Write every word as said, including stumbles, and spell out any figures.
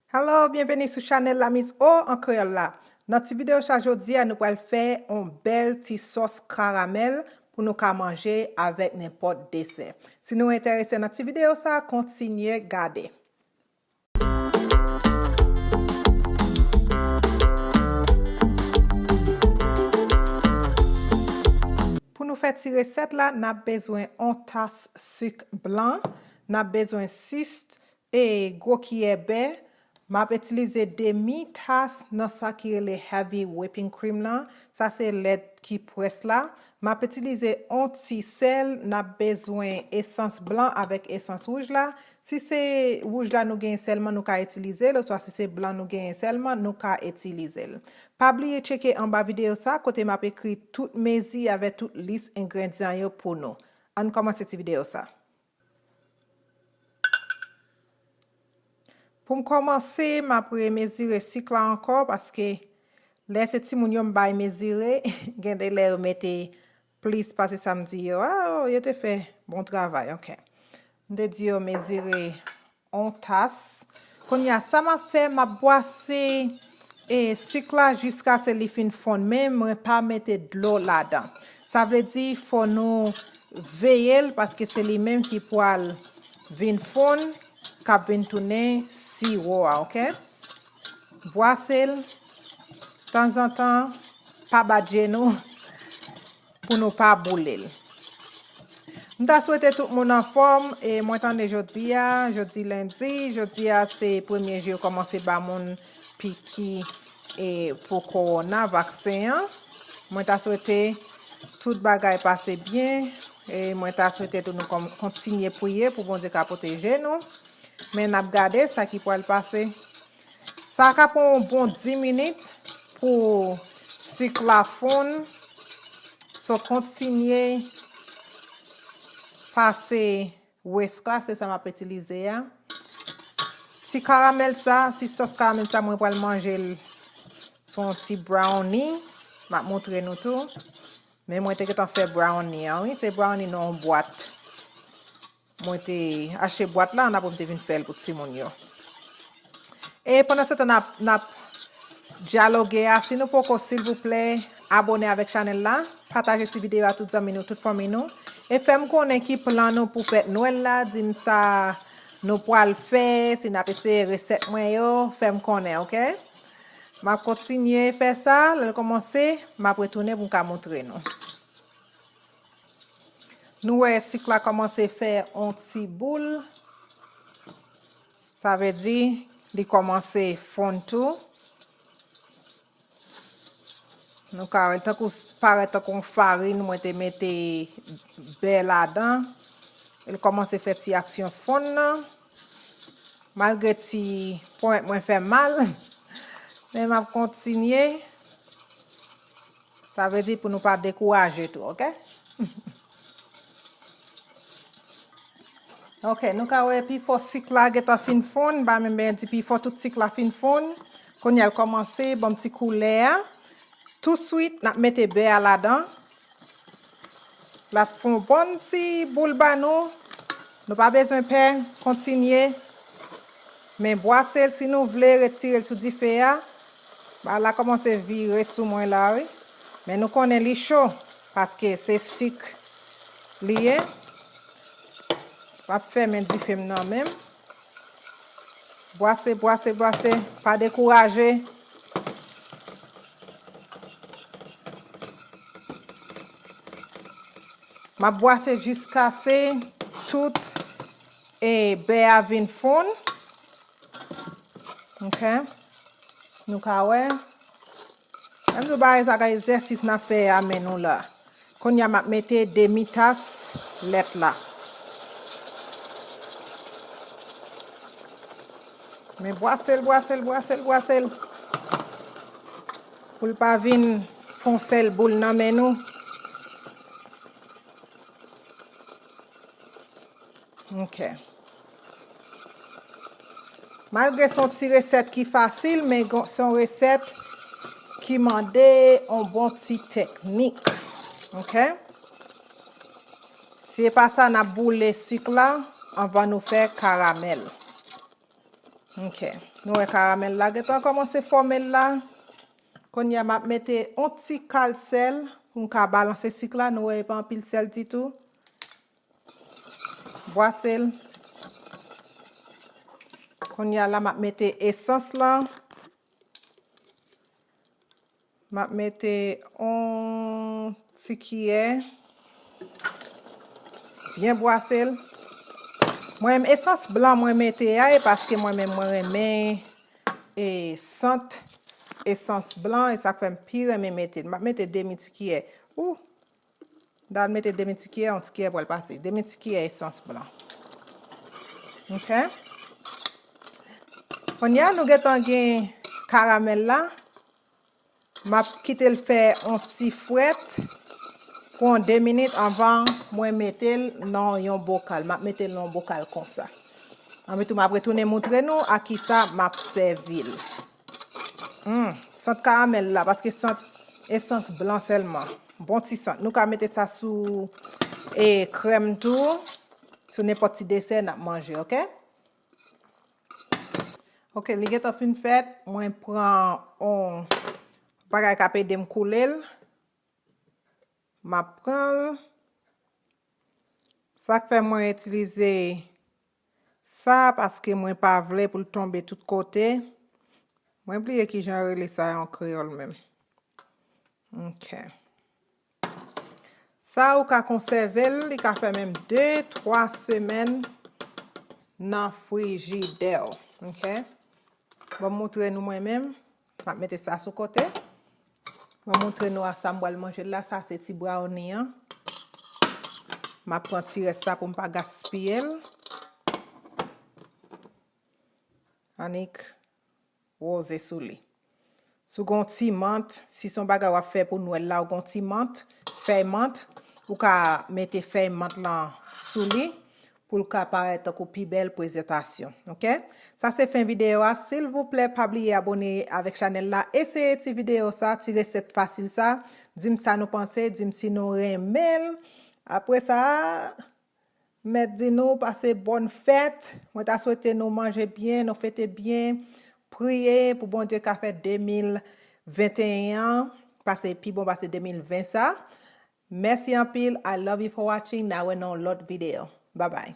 Hello, byenveni sou chanèl La Miss O an kreyòl la. Nan ti videyo sa jodi a, nou pral fè yon bèl ti sòs karamèl pou nou ka manje avèk nenpòt desè. Si nou enterese nan ti videyo sa, kontinye gade. Pou nou fè ti resèt la, n ap bezwen yon tas sik blan, n ap bezwen sis e gwo kiyè bè. M ap itilize demi tas nan sa ki rele heavy whipping cream lan. Sa se lèt ki près la. M ap itilize yon ti sèl. N ap bezwen esans blan avèk esans wouj la. Si se wouj la nou genyen sèlman, nou ka itilize l, oswa si se blan nou genyen sèlman, nou ka itilize l. Pa bliye tcheke anba videyo sa, kote m ap ekri tout mezi avèk tout lis engredyan yo pou nou. Ann kòmanse ti videyo sa. Pou m kòmanse, m ap remezire sik la ankò, paske lè se timoun yo m bay mezire, gen de lè yo mete plis pase sa m di yo. A, yo te fè bon travay, ok. M te di yo mezire yon tas. Kounye a, sa m ap fè, m ap bwase e sik la jiskaske li fin fonn, men mwen pa mete dlo ladan. Sa vle di, fò nou veye l, paske se li menm ki pral vin fonn, k ap vin tounen siwo a, ok? Bwase l tanzantan, pa bat je nou pou nou pa boule l. M ta swete tout moun anfòm, e mwen tande jodi a, jodi lendi, jodi a se premye jou yo kòmanse ba moun piki e pou kowona, vaksen an. Mwen ta swete tout bagay pase byen, e mwen ta swete tou nou kon-, kontinye priye pou Bondye ka pwoteje nou. Men n ap gade sa ki pral pase. Sa ka pran yon bon dis minit pou sik la fonn. So, kontinye pase whisk la, se sa m ap itilize a. Ti karamèl sa, ti sòs karamèl sa, mwen pral manje l sou yon ti brownie. M ap montre nou tou. Men mwen te gentan fè brownie an, wi. Se brownie nan yon bwat. Mwen te achte bwat la, ann apre m te vin fè l pou timoun yo. E pandan se tan n ap, n ap dyaloge a, si nou poko, silvouplè, abòne avèk chanèl la, pataje ti videyo a tout zanmi nou, tout fanmi nou, e fè m konnen ki plan nou pou fèt Nwèl la, di m sa nou pral fè, si n ap eseye resèt mwen yo, fè m konnen, ok? M ap kontinye fè sa, lè l kòmanse, m ap retounen pou m ka montre nou. Nou wè sik la kòmanse fè yon ti boul. Sa vle di li kòmanse fonn tou. Nou ka wè l tankou, parèt tankou yon farin, mwen te mete bè ladan. Li kòmanse fè ti aksyon fonn nan. Malgre ti ponyèt mwen fè mal, men m ap kontinye. Sa vle di pou nou pa dekouraje tou, ok? Ok, nou ka wè pifò sik la gentan fin fonn, m pa menm byen di pifò tout sik la fin fonn. Kounye a l kòmanse ban m ti koulè a. Touswit, n ap mete bè a ladan. L ap fè yon bon ti boul ba nou. Nou pa bezwen pè, kontinye. Men bwase l, si nou vle retire l sou dife a. Bagay la kòmanse vire sou mwen la, wi. Men nou konnen li cho, paske se sik li ye. M ap fèmen dife m nan menm. Bwase, bwase, bwase. Pa dekouraje. M ap bwase jiskaske tout e bè a vin fonn. Ok. Nou ka wè. Menm nou bagay sa, gade egzèsis n ap fè a men nou la. Kounye a m ap mete demi tas lèt la. Men bwase l, bwase l, bwase l, bwase l. Pou l pa vin fè yon sèl boul nan men nou. Ok. Malgre se yon ti resèt ki fasil, men gon-, se yon resèt ki mande yon bon ti teknik. Ok? Si e pa sa, n ap boule sik la anvan nou fè karamèl. Ok. Nou wè karamèl la gentan kòmanse fòme l la. Kounye a m ap mete yon ti kal sèl pou m ka balanse sik la. Nou wè e pa anpil sèl ditou. Bwase l. Kounye a la m ap mete esans lan. M ap mete yon ti kiyè. Byen bwase l. Mwen menm esans blan mwen mete a e paske mwen menm mwen renmen e sant esans blan e sa k fè m pi renmen mete l. M ap mete demi ti kiyè. Ou, m ta mete demi ti kiyè, yon ti kiyè pral pase. Demi ti kiyè esans blan. Ok. Kounye a nou gentan gen karamèl la. M ap kite l fè yon ti frèt pou yon de minit anvan mwen mete l nan yon bokal. M ap mete l nan yon bokal konsa. Anpi tou, m ap retounen moutre nou a kisa m ap sèvi l. Hmm, sant karamèl la, paske sant esans blan sèlman. Bon ti sant. Nou ka mete sa sou e krèm tou, sou nenpòt ti desè n ap manje, ok? Ok, li gentan fin fèt. Mwen pran yon bagay k ap ede m koule l. M ap pran l. Sa k fè mwen itilize sa, paske mwen pa vle pou l tonbe tout kote. Mwen bliye kijan yo rele sa an kreyòl menm. Ok. Sa ou ka konsève l, li ka fè menm de, twa semèn nan frijidè w. Ok? Ban m moutre nou mwen menm. M ap mete sa sou kote. Ban m moutre nou a sa m pral manje la. Sa se ti brownie an. M ap pran ti rès sa pou m pa gaspiye l. Annik woze sou li. Si w gen yon ti mant, si se yon bagay w ap fè pou Nwèl la, ou gen yon ti mant, fèy mant, ou ka mete fèy mant lan sou li pou l ka parèt tankou pi bèl prezantasyon. Ok? Sa se fen videyo a. Silvouplè, pa bliye abone avèk chanèl la. Eseye ti videyo sa, ti resèt fasil sa. Di m sa nou panse, di m si nou renmen l. Apre sa, Mèt di nou pase bòn fèt. Mwen ta swete nou manje byen, nou fete byen, priye pou Bondye ka fè de mil venteyen an pase pi bon pase de mil ven sa. Mèsi anpil. I love you for watching. N a wè nan yon lòt videyo. Babay.